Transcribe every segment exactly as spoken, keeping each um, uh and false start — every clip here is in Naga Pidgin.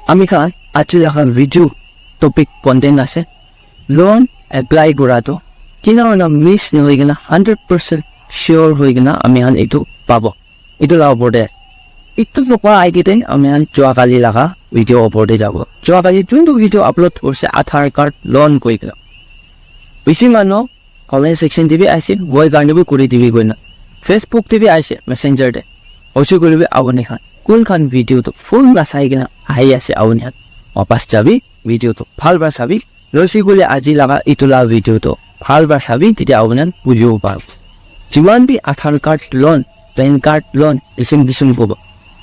Ami khan aji laga video topic content ase loan apply kura tu kina hona miss nohoi kena hundred percent sure hoi kena ami khan etu pabo. Etu la opor te etu nokwa ahi kete ami khan jua kali laga video opor te jabo. Jua kali juntu video upload kurse Aadhaar card loan koi kena. Bisi manu comment section te bi ase, moi karne bi kuri dibi koina. Facebook te bi ase, Messenger te. Hoise koile bi apuni khan kun khan video tu full na sai kena ahi ase apuni khan wapas jabi video tu bhal para sabi. Noise koile aji laga etu la video tu bhal para sabi, tete apuni khan bujibo paribo. Jiman bi Aadhaar card loan, PAN card loan, kisim kisim kobo.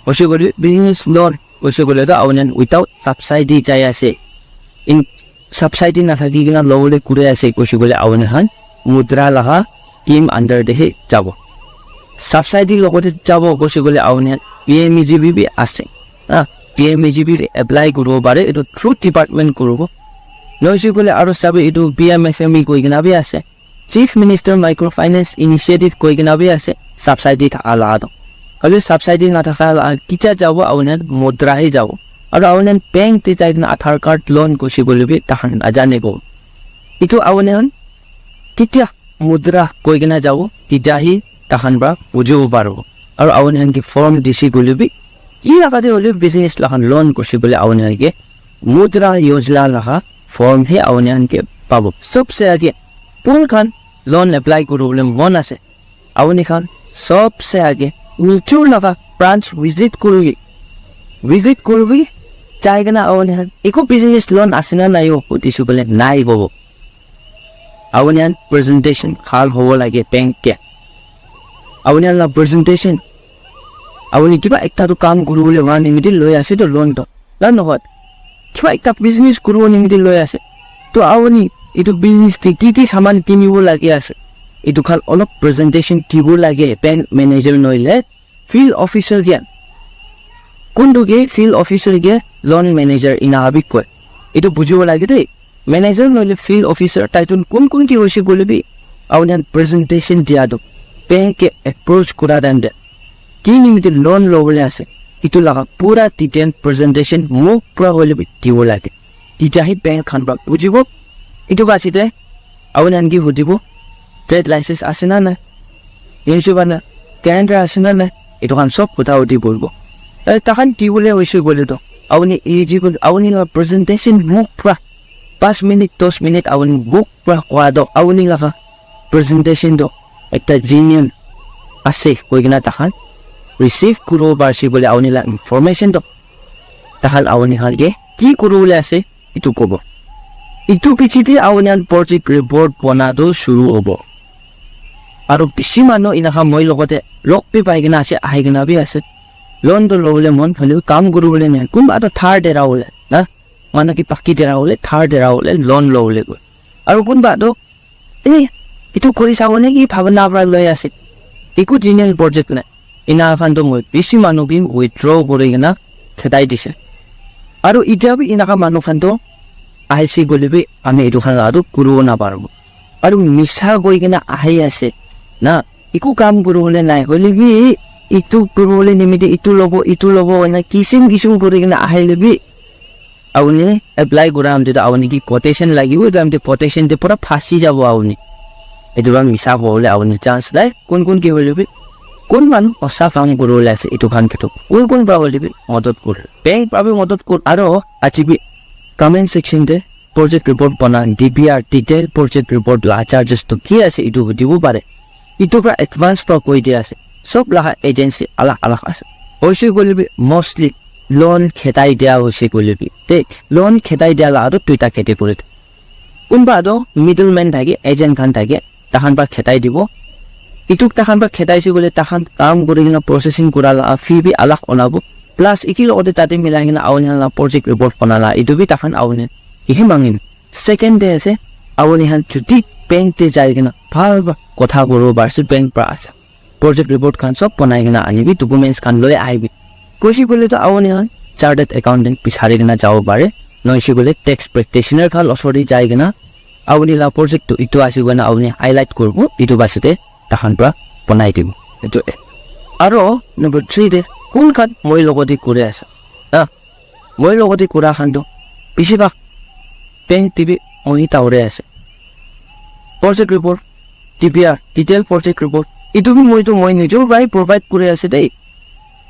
Hoise koile business loan, hoise koile tu apuni khan without subsidy jai ase. In subsidy nathaki kena lobole kuri ase koise koile apuni khan mudra laga scheme under te he jabo. Subsidy logote jabo koise koile apuni khan P M E G P bi ase. Ah, P M E G P bi apply kuribo pare, etu through department kuribo. Noise koile aru sabi etu P M F M E koi kena bi ase. Chief Minister Microfinance Initiative koi kena bi ase, subsidy thaka la to. Hoile subsidy na thaka la kicha jabo apuni khan mudra he jabo. Aru apuni khan bank te jai kena Aadhaar card loan koise koile bi takhan najane ko. Etu apuni khan kitia mudra koi kena jabo, titya hi takhan para bujibo paribo. Aru apuni khan ke form dise koile bi, ki laga te hoile business laga loan koise koile apuni khan ke mudra yojana laga form he apuni khan ke pabo. Sobse age kun khan loan apply kuribole mon ase, apuni khan sobse age nijor laga branch visit kuribi, visit kuribi, jai kena apuni khan eku business loan ase na nai o kudise koile nai kobo. Apuni khan presentation bhal hobo lage bank ke. Apuni khan la presentation, apuni kiba ekta tu kam kuribole one nimite loi ase to loan to. Na nohoi. Kiba ekta business kuribo nimite loi ase. To apuni etu business te ki ki saman kinibo lage ase, etu khan olop presentation dibo lage bank manager nohole field officer ke. Kuntu ke field officer ke loan manager ena bi koi. Etu bujibo lage de. Manager nohole field officer tai jun kun kun ke hoise koile bi apuni khan presentation dia tu bank ke approach kura time te ki nimite loan lobole ase, etu laga pura detail presentation muk pura hoile bi dibo lage. Titya hi bank khan para bujibo. Etu ka ase te apuni khan ke hudibo, trade license ase na nai, insurance na, guarantor ase na nai, etu khan sob huda hudi koribo. Eh, takhan dibole hoise koile to apuni eligible, apuni la presentation muk pura pas minute, dos minute apuni muk pura koa to apuni laga presentation to ekta genuine ase koi kena takhan receive kuribo parise koile apuni la information to takhan apuni khan ke ki kuribole ase etu kobo. Etu piche te apuni khan project report bona tu shuru hobo. Aru bishi manu enaka moi logote log bi pai kena ase, ahi kena bi ase. Loan tu lobole mon hoile bi kam kuribole nai. Kunba tu thar dera bole na, manu ki pakki dera bole, thar dera bole loan lobole koi. Aru kunba tu eh, etu kuri sabo naki bhabana para loi ase. Eku genuine project nai. Ena khan to moi bishi manu bi withdraw kuri kena khetai dise. Aru itya bi enaka manu khan to ahise koile bi ami etu khan la tu kuribo na paribo. Aru misa koi kena ahi ase na, eku kam kuribole nai hoile bi etu kuribole nimite etu lobo, etu lobo hoina kisim kisim kuri kena ahile bi apuni apply kura time te to apuni ki quotation lagibo, etu time te quotation te pura phasi jabo apuni. Etu para misa kobole apuni chance nai. Kun kun ke hoile bi, kun manu hosa kam kuribole ase, etu khan ke to kun kun para hoile bi modot kur, bank para bi modot kur. Aru aji bi comment section te project report bona, D P R, detail project report la charges to ki ase, etu hudibo pare. Etu para advance para koi dia ase. Sob laga agency alag alag ase. Hoise koile bi mostly loan khetai dia hoise koile bi, te loan khetai dia la aru duita category te. Kunba to middleman thake, agent khan thake, takhan para khetai dibo. Etu takhan para khetaise koile takhan kam kuri kena processing kura la fee bi alag olabo. Plus eki logote tate milai kena apuni khan la project report bona la etu bi takhan apuni kihe mangin. Second te ase, apuni khan jodi bank te jai kena bhal para kotha kuribo parise bank para ase. Project report khan sob banai kena anibi, documents khan loi ahibi. Koise koile to apuni khan chartered accountant bisari kena jabo pare, noise koile tax practitioner khan osor te jai kena apuni la project to etu ase koina apuni highlight kuribo, etu baste takhan para banai dibo. Etu ek. Aro number three te kun khan moi logote kuri ase. Ah, Moi logote kura khan toh bisi bhag bank te bi moi dawri ase. Project report, D P R, detail project report, etu bi moi toh moi nijor para provide kuri ase dei.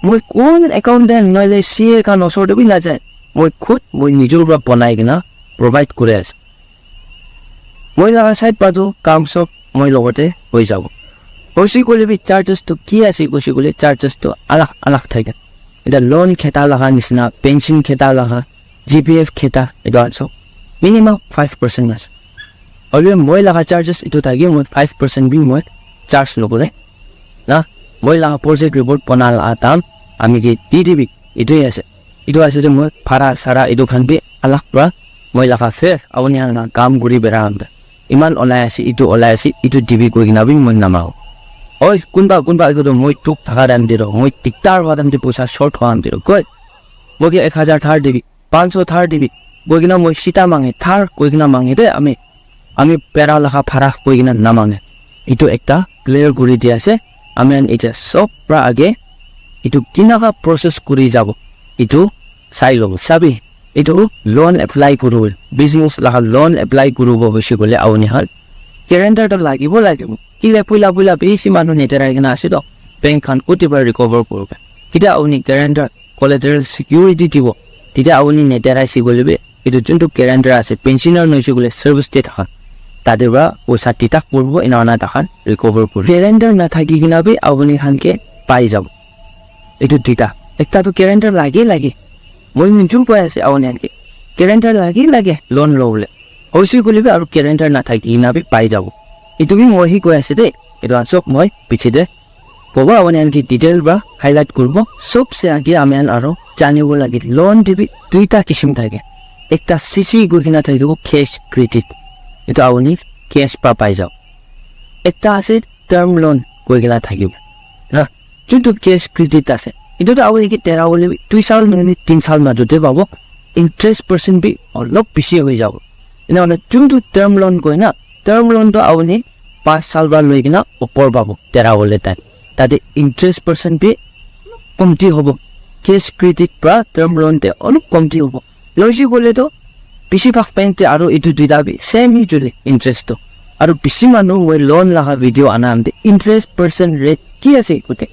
Moi kun accountant nohole C A khan osor te bi najai. Moi khud moi nijor para banai kena provide kuri ase. Moi laga side para toh kam sob moi logote hoi jabo. Hoise koile bi charges toh ki ase koise koile charges toh alag alag thake. Eta loan kheta laga nisina, pension kheta laga, G P F kheta, etu khan sob minimum five percent ase. Hoile moi laga charges etu thake, moi five percent bi moi charge nokore. Na, moi laga project report bana laga dam ami ke di dibi, etu hi ase. Etu ase de moi bhara sara etu khan bi alag pra moi laga fair apuni khan laga kam kuri bera khan de. Iman olai ase, etu olai ase, etu dibi koi kena bi moi namangu. Oi, kunba, kunba etu toh moi dukh thaka time te toh, moi diktar hwa time te poisa short hwa time te toh, koi, moi ke ek hajar thar dibi, panch sho thar dibi, koi kena moi sita mange, thar koi kena mange de ami, ami bera laga bhara koi kena namange. Etu ekta clear kuri di ase, ami khan etia sob pra age, etu kinaka process kuri jabo, etu sai lobo. Sabi, etu loan apply kuribo, business laga loan apply kuribo hoise koile apuni khan guarantor toh lagibo, lagibo. Kile puila, puila bishi manu neterai kena ase toh, bank khan koti para recover kuribo. Ketia apuni guarantor, collateral security dibo, tetia apuni neterai ase koile bi, etu juntu guarantor ase, pensioner nohoise koile service te thaka, tate para poisa deduct kuribo, ena hoina takhan recover kuribo. Guarantor nathaki kena bi apuni khan ke pai jabo. Etu duita. Ekta toh guarantor lage, lage. Moi nijor koi ase apuni khan ke. Guarantor lage, lage loan lobole. Hoise koile bi aru guarantor nathaki kena bi pai jabo. Etu bi moi hi koi ase de. Etu khan sob moi piche de kobo, apuni khan ke detail pra highlight kuribo. Sobse age ami khan aru janibo lage loan te bi duita kisim thake. Ekta C C koi kena thakibo, cash credit. Etu apuni cash pra pai jabo. Ekta ase term loan koi kena thakibo. Na, juntu cash credit ase, etu toh apuni ke dera hoile bi dui sal nohole tin sal majot te pabo. Interest percent bi olop bishi hoi jabo. Ena hoile juntu term loan koi na, term loan toh apuni panch sal para loi kena upor pabo dera hoile tai. Tate interest percent bi komti hobo. Cash credit pra term loan te olop komti hobo. Loise koile toh bishi bhag bank te aru etu duita bi same hi chule interest toh. Aru bishi manu moi loan laga video ana am te interest percent rate ki ase kote.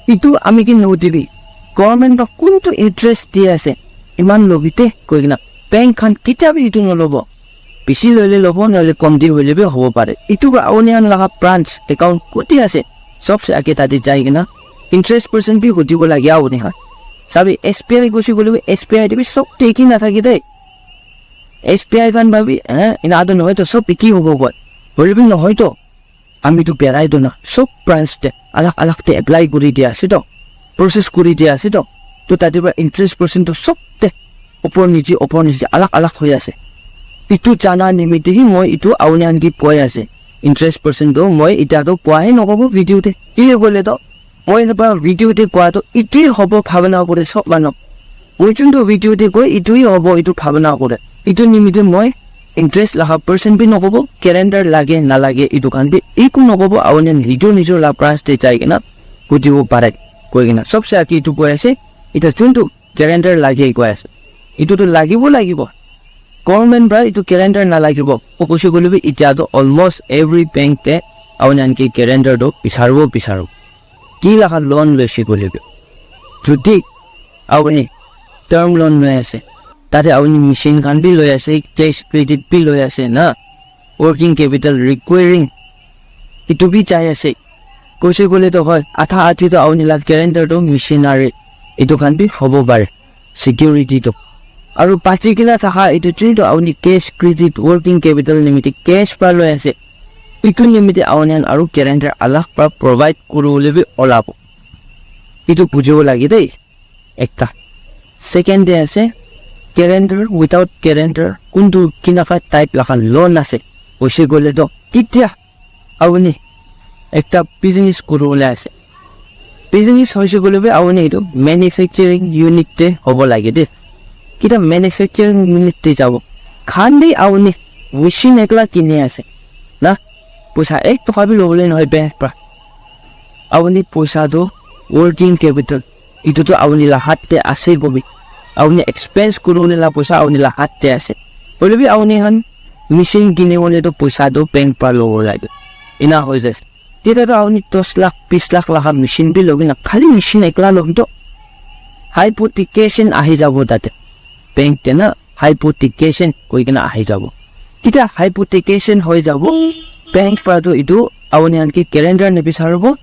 Etu ami ke notibi. Government pra kuntu interest di ase, iman lobi te koi kena. Bank khan ketia bi etu nolobo. Bishi loile lobo, nohole komti hoile bi hobo pare. Etu pra apuni khan laga branch account koti ase, sobse age tate jai kena interest percent bi hudibo lage apuni khan. Sabi, S B I gusi koile bi S B I te bi sob te eki nathake de. S B I khan pra bi, eh, ena toh nohoi toh sob eki hobo koi. Hoile bi nohoi toh. Ami tu berai tu na, sob branch te alag alag te apply kuri dia ase toh, process kuri dia ase toh. To tate pra interest percent toh sob te upor niche, upor niche alag alag hoi ase. Etu jana nimite hi moi etu apuni khan ke koi ase. Interest percent toh moi etia toh koa he nokobo video te. Kile koile toh moi eneka video te koa toh etu hi hobo bhabana kore sob manu. Moi juntu video te koi etu hi hobo etu bhabana kore. Etu nimite moi interest laga percent bi nokobo, guarantor lage nalage etu khan bi eku nokobo, apuni nijor nijor la branch te jai kena hudibo pare koi kena. Sobse age etu koi ase, eta juntu guarantor lage koi ase, etu toh lagibo lagibo. Government pra etu guarantor nalagibo koise koile bi eta toh almost every bank te apuni khan ke guarantor toh bisaribo bisaribo. Ki laga loan loise koile bi, jodi apuni term loan loi ase, tate apuni machine khan bi loi ase, cash credit bi loi ase na, working capital requiring etu bi jai ase. Koise koile toh hoi, adha adhi toh apuni la guarantor toh machinery etu khan bi hobo pare, security toh. Aru bachi kena thaka etu juntu apuni cash credit working capital nimite cash pra loi ase, etu nimite apuni khan aru guarantor alag pra provide kuribole bi olabo. Etu bujibo lage de. Ekta. Second te ase, guarantor, without guarantor, kuntu kinaka type laga loan ase. Hoise koile toh, ketia apuni ekta business kuribole ase. Business hoise koile bi apuni etu manufacturing unit te hobo lage de. Ketia manufacturing unit te jabo. Khan bi apuni machine ekla kini ase. Na, poisa ek toka bi lobole nohoi bank pra. Apuni poisa toh working capital, etu toh apuni la hath te ase kobi. Auni expense kuribole la poisa auni la hat te ase. Hoile bi auni khan machine kinibole toh poisa toh bank pra lobo lage. Ena hoi jai. Tita toh auni dos lakh, bis lakh laga machine bi lobi na, khali machine ekla lobi toh hypothecation ahi jabo tate. Bank te na hypothecation koi kena ahi jabo. Tita hypothecation hoi jabo, bank pra toh itu auni khan ke guarantor nibisaribo,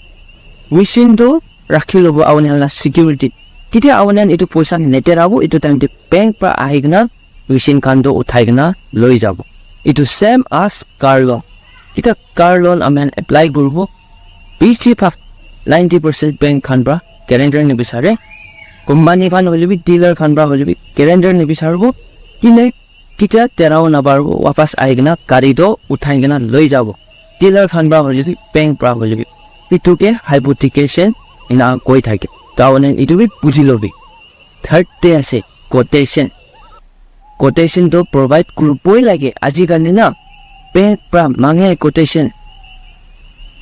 machine toh rakhi lobo auni khan la security. Tita auni khan itu poisa neterabo, itu time te bank pra ahi kena machine khan toh uthai kena loi jabo. Itu same as car loan. Tita car loan ami khan apply kuribo. Bisi bhag ninety percent bank khan pra guarantor nibisare. Company khan hoile bi, dealer khan pra hoile bi guarantor nibisaribo. Kile kita terao nabaribo, wapas ahi kena gari toh uthai kena loi jabo. Dealer khan pra hoile bi, bank pra hoile bi. Itu ke hypothecation ena koi thake. Toh auni khan itu bi buji lobi. Third te ase quotation. Quotation toh provide kuriboi lage. Ajikali na bank pra mange quotation.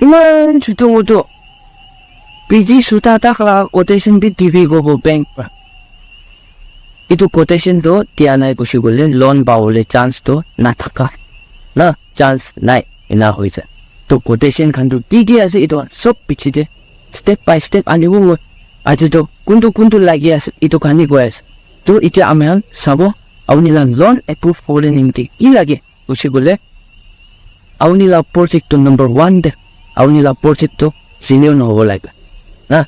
Iman chutu mutu P G suta tak laga quotation bi dibi kobo bank pra. Itu quotation toh dia nai kushi koile loan pabole chance toh nathaka. Na chance nai, ena hoi jai. Toh quotation khan toh ki ki ase itu khan sob piche te step by step anibo moi. Aji toh kuntu kuntu lagi ase itu khan hi koi ase. Toh itya ami khan sabo, auni la loan approve hobole nimite ki lage kushi koile, auni la project toh number one te, auni la project toh genuine hobo lage. Na,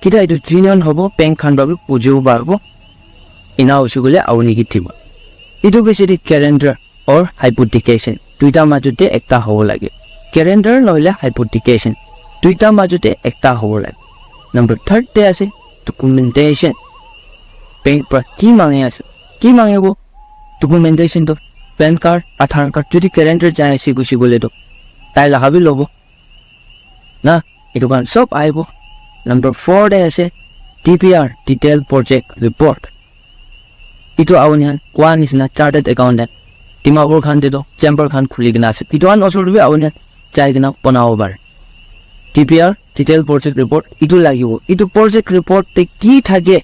kita itu genuine hobo, bank khan pra bi bujibo paribo. Ena hoise koile auni ke dibo. Itu bishi de guarantor or hypothecation. Duita majot te ekta hobo lage. Guarantor nohole hypothecation. Duita majot te ekta hobo lage. Number third te ase documentation. Bank pra ki mange ase? Ki mangibo? Documentation toh PAN card, Aadhaar card, jodi guarantor jai ase kushi koile toh tai laga bi lobo. Na, itu khan sob aibo. Number four te ase D P R, detail project report. Itu auni khan koa nisina chartered accountant, Dimapur khan te toh chamber khan khuli kena ase. Itu khan osor te bi auni khan jai kena banabo pare. D P R, detail project report, itu lagibo. Itu project report te ki thake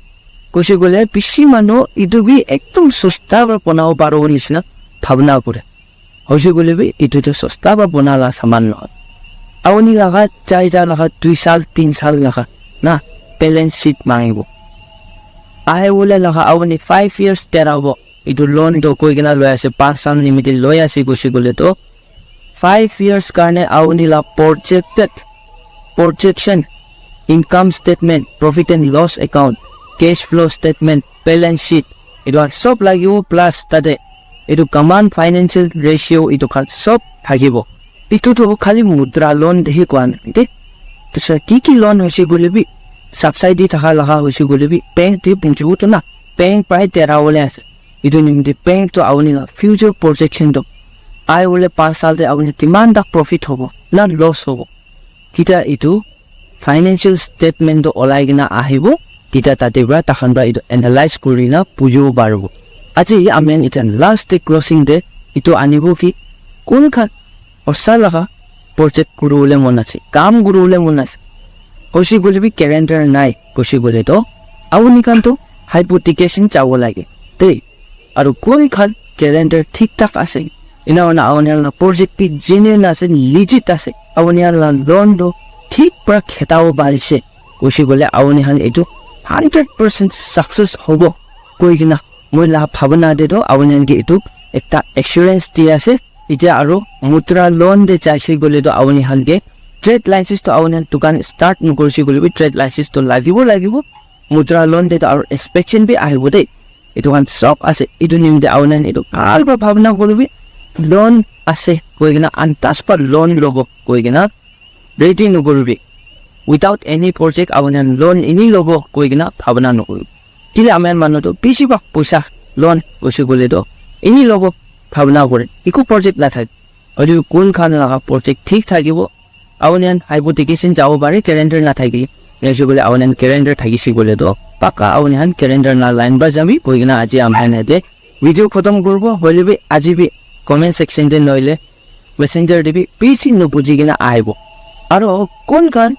kushi koile bishi manu itu bi ekdom sosta para banabo paribo nisina bhabna kore. Hoise koile bi itu toh sosta para bana la saman nohoi. Auni laga chai ja laga dui sal, tin sal laga na balance sheet mangibo. Ahe bole laga auni five years terabo. Itu loan toh koi kena loi ase, panch sal nimite loi ase kushi koile toh five years karne auni la projected, projection, income statement, profit and loss account, cash flow statement, balance sheet, itu khan sob lagibo, plus tate itu common financial ratio itu khan sob thakibo. Itu tu khali mudra loan te hi koa nai de. Dusra ki ki loan hoise koile bi, subsidy thaka laga hoise koile bi, bank te punchibo tu na, bank prai tera bole ase. Itu nimite bank tu auni la future projection tu, ai bole panch sal te auni kiman tak profit hobo na loss hobo. Tita itu financial statement tu olai kena ahibo, tita tate pra takhan pra itu analyze kuri na bujibo paribo. Aji ami khan itu last te closing te itu anibo ki kun khan osa laga project kuribole mon ase, kam kuribole mon ase. Hoise koile bi guarantor nai, hoise koile toh auni khan toh hypothecation jabo lage. Dei, aru kun khan guarantor thik thak ase, ena hoina auni khan la project bi genuine ase, legit ase, auni khan la loan toh thik pra khetabo parise, hoise koile auni khan etu hundred percent success hobo koi kena moi la bhabana te toh auni khan ke etu ekta assurance di ase. Itya aru mudra loan te jaise koile toh auni khan ke trade license toh auni khan dukan start nokorise koile bi trade license toh lagibo lagibo. Mudra loan te toh aru inspection bi ahibo de. Etu khan sob ase. Etu nimite auni khan etu bhal para bhabna koribi. Loan ase koi kena antas para loan lobo koi kena ready nokoribi. Without any project auni khan loan eni lobo koi kena bhabna nokoribi. Kile ami khan manu toh bisi bhag poisa loan hoise koile toh eni lobo bhabna kore. Eku project nathake. Aru kun khan laga project thik thakibo. Auni khan hypothecation jabo pare, guarantor nathakile. Hoise koile auni khan guarantor thakise koile toh pakka auni khan guarantor la line para jabi koi kena aji ami khan yate video khotom koribo. Hoile bi aji bi comment section te nohole messenger te bi bisi nobuji kena ahibo. Aru kun khan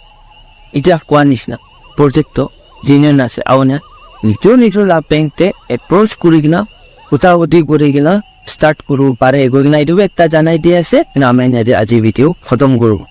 itya koa nisna project toh genuine ase, auni khan nijor nijor la bank te approach kuri kena, huta huti kuri kena start kuribo pare koi kena etu bi ekta janai di ase. Ena ami yate aji video khotom kuribo.